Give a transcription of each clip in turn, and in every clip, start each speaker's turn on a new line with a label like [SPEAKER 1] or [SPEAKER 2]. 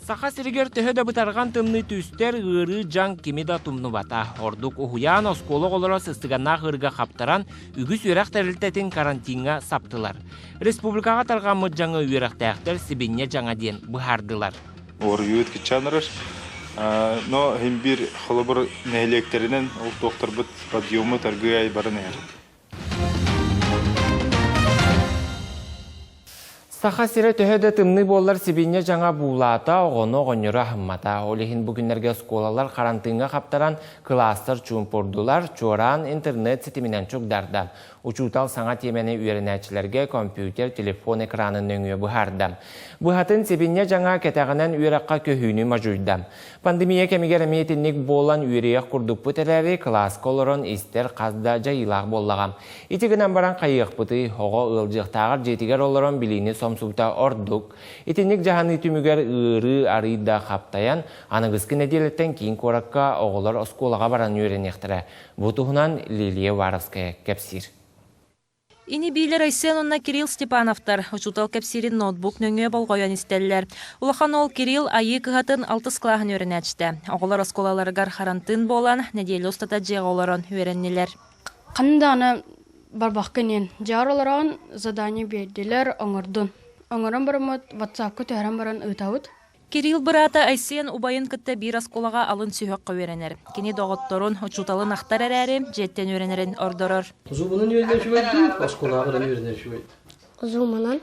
[SPEAKER 1] Саха сиригэр төһө да бытарҕан тымныы түстэр, ыарыы дьаҥ кими да тумнубата. Ордук уһуйаан, оскуола оҕолоро сыстыганнаах ыарыыга хаптаран, үгүс үөрэх тэрилтэтин карантиҥҥа саптылар. Республикаҕа тарҕаммыт дьаҥы үөрэхтээхтэр сибинньэ дьаҥа диэн быһаардылар.
[SPEAKER 2] Уоруйуут киччаанырар. Но иһин биир холобур нэһилиэктэринэн ол туохтарбыт подъеммут аргыай баран иһэр.
[SPEAKER 1] Саха сирэ төһө да тымныы буоллар сибиинньэ дьаҥа буулаата, оҕону оҕонньору аһыммата. Ол иһин бу күннэргэ оскуолалар харантыыҥҥа хаптаран, кылаастар чуумпурдулар, чуораан интернет ситиминэн чугдарда. Учуутал саҥа тиэмэни үөрэнээччилэргэ компьютер, телефон экранын нөҥүө быһаарда. Быһатын сибиинньэ дьаҥа кэтэҕинэн үөрэххэ көһүүнү модьуйда. Пандемия кэмигэр эмиэ итинник буолан үөрүйэх курдукпут эрээри, кылааска олорон истэр хас да дьайыылаах буоллаҕа. Ити гынан баран хайыахпытый, оҕо ыалдьыахтааҕар дьиэтигэр олорон билиини сомсубута ордук. Итинник дьаһаныы түмүгэр ыарыы арыый да хаптайан, аныгыскы нэдиэлэттэн киин куоракка оҕолор оскуолаҕа баран үөрэниэхтэрэ. Бу туһунан Лилия Уваровская кэпсиир.
[SPEAKER 3] Ини-биилэр Айсен уонна Кирилл Степановтар учуутал кэпсиирин ноутбук нөҥүө болҕойон истэллэр. Улахан уол Кирилл Айыы кыһатын алтыс кылааһын үөрэнээччитэ. Оҕолор оскуолаларыгар харантыын буолан, нэдиэлэ устата дьиэҕэ олорон үөрэннилэр.
[SPEAKER 4] Ханна даҕаны барбаккын иэн. Дьиэҕэр олорон задание биэрдилэр, оҥордун. Оҥорон бараммыт WhatsApp-ка түһэрэн баран ыытабыт.
[SPEAKER 3] Кирилл быраата Айсен убайын кытта биир оскуолаҕа алын сүһүөххэ үөрэнэр. Кини доҕотторун, учууталын ахтар эрээри, дьиэттэн үөрэнэрин ордорор.
[SPEAKER 5] Зумунан үөрэнэр үчүгэй дуу, оскуолаҕа үөрэнэр үчүгэй?
[SPEAKER 6] Зумунан.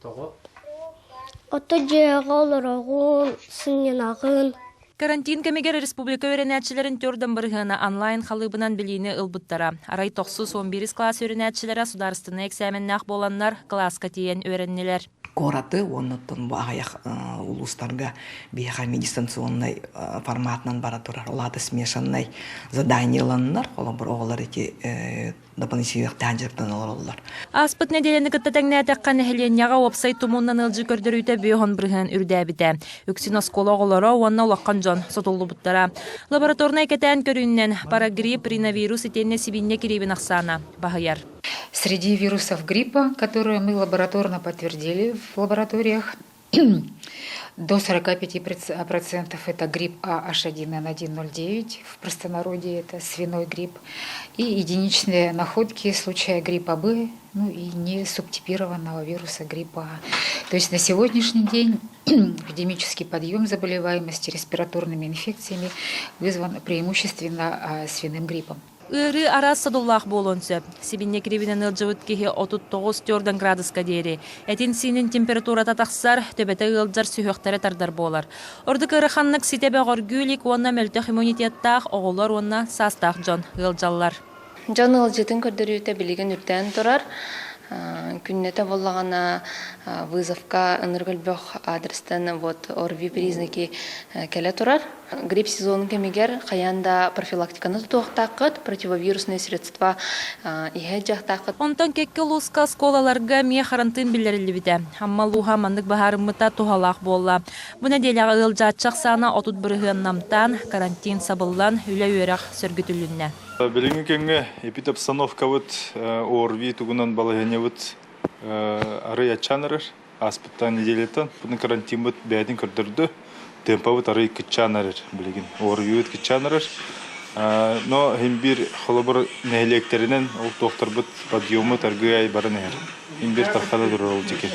[SPEAKER 5] Тоҕо?
[SPEAKER 6] Ото дьиэҕэ олороҕун, сынньанаҕын.
[SPEAKER 3] Карантин кэмигэр республика үөрэнээччилэрин төрдөн бырыһыана онлайн халыыбынан билиини ылбыттара. Арай 91 кылаас үөрэнээччилэрэ судаарыстыбаннай эксээмэннээх буоланнар, кылааска тиийэн үөрэннилэр.
[SPEAKER 7] Куораты уонна оттон бу аҕыйах улуустарга биһиэхэ дистанционнай форматынан бара турар. Ол аата смешаннай заданиеланнар, холобур, оҕолор ити дополнительно дьарыктан олороллор.
[SPEAKER 3] Ааспыт нэдиэлэни кытта тэҥнээтэххэ, нэһилиэнньэҕэ уопсай тумуунан ыалдьыы көрдөрүүтэ бүөһүн бырыһыан үрдээбитэ. Үксүн оскуола оҕолоро уонна улахан дьон сотуллубуттара. Лабораторнай кэтээн көрүүнэн парагрипп, риновирус итиэннэ сибиинньэ кириибин ахсаана баһыйар.
[SPEAKER 8] Среди вирусов гриппа, которые мы лабораторно подтвердили в лабораториях, до 45% это грипп А H1N109, в простонародье это свиной грипп, и единичные находки случая гриппа Б, ну и не субтипированного вируса гриппа А. То есть на сегодняшний день эпидемический подъем заболеваемости респираторными инфекциями вызван преимущественно свиным гриппом.
[SPEAKER 3] Ыарыы араас содуллаах буолуон сөп. Сибинньэ кирибинэн ыалдьыбыт киһи 39 градуска диэри. Этин-сиинин температурата тахсар, төбөтө ыалдьар, сүһүөхтэрэ тардар буолар. Ордук ыараханнык ситэ бөҕөргүү илик уонна мөлтөх иммунитеттаах оҕолор уонна саастаах дьон ыалдьаллар.
[SPEAKER 9] Дьон ыалдьыытын көрдөрүүтэ билигин үрдээн турар. Күннэтэ буоллаҕына вызовка ынырык элбэх адрестан вот ОРВИ признаки кэлэ турар. Грипп сезонун кэмигэр хайаан да профилактиканы тутуохтааххыт, противовирусные средства иһэ дьахтааххыт.
[SPEAKER 3] Онтон кэккэ улууска оскуолаларга эмиэ харантыын биллэриллибитэ. Амма улууһа маннык быһаарыммыта туһалаах буолла. Бу нэдиэлэҕэ ыалдьааччы ахсаана 30% намтаан, карантин сабыллан, үлэ-үөрэх сөргүтүлүннэ.
[SPEAKER 2] Билиҥҥи кэмҥэ эпидобстановкабыт ОРВИ тугунан балаһыанньабыт арый аччаан эрэр. Ааспыттан неделяттан бу карантиммыт бэйэтин көрдөрдө. Темпабыт арый кыччаан эрэр билигин. Уоруйуут кыччаан эрэр. Но иһин биир холобур нэһилиэктэринэн ол туохтарбыт подъеммут аргыай баран иһэр. Иһин биир тархана турар ол дьики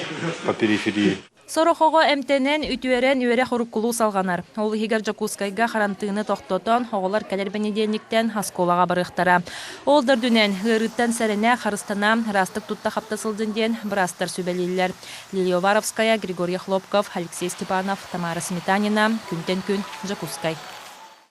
[SPEAKER 2] по периферии.
[SPEAKER 3] Сорох оҕо эмтэнэн, үтүөрэн үөрэх уруккулуу салҕанар. Ол иһигэр Дьокуускайга харантыыны тохтотон, оҕолор кэлэр бэнидиэнньиктэн оскуолаҕа барыахтара. Ол да үрдүнэн, ыарыыттан сэрэнэ, харыстана, ыраастык тутта-хапта сылдьын диэн быраастар сүбэлииллэр. Лилия Уваровская, Григорий Хлопков, Алексей Степанов, Тамара Сметанина. Күнтэн күн Дьокуускай.